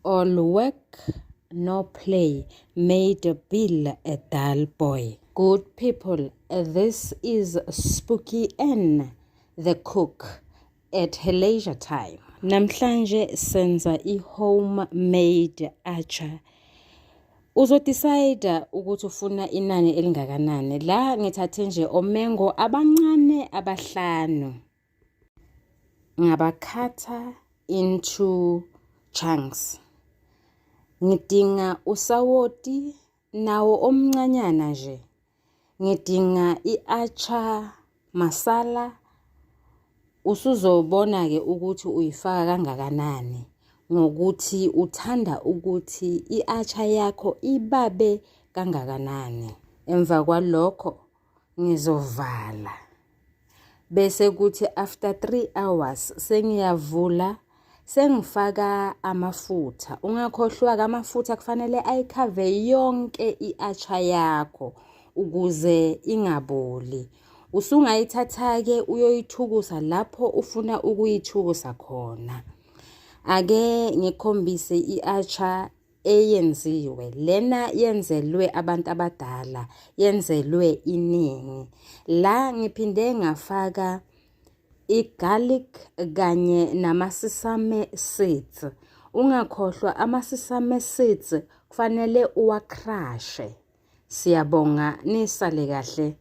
All work, no play made Bill a dull boy. Good people, this is Spooky N, the cook, at her leisure time. Namhlanje senza i-homemade atchar. Uzodecide ukuthi ufuna inani elingakanani. La ngithathe nje omengo abancane abahlanu. Ngabakhatha into chunks. Ngidinga usawoti nawo omncanyana nje. Ngidinga i-atchar masala. Usuzobona-ke ukuthi uyifaka kangakanani ngokuthi uthanda ukuthi i-atchar yakho ibabe kangakanani. Emva kwalokho ngizovala. Bese kuthi after 3 hours sengiyavula sengifaka amafutha. Ungakhohlwa-ke amafutha kufanele ayikhave yonke i-atchar yakho ukuze ingaboli. Usungayithatha-ke uyoyithukusa lapho ufuna ukuyithukusa khona. Ake ngikhombise i-atchar eyenziwe. Lena yenzelwe abantu abadala, yenzelwe iningi. La ngiphinde ngafaka i-garlic kanye nama-sesame seeds. Ungakhohlwa ama-sesame seeds kufanele uwakhrashe. Siyabonga nisale kahle.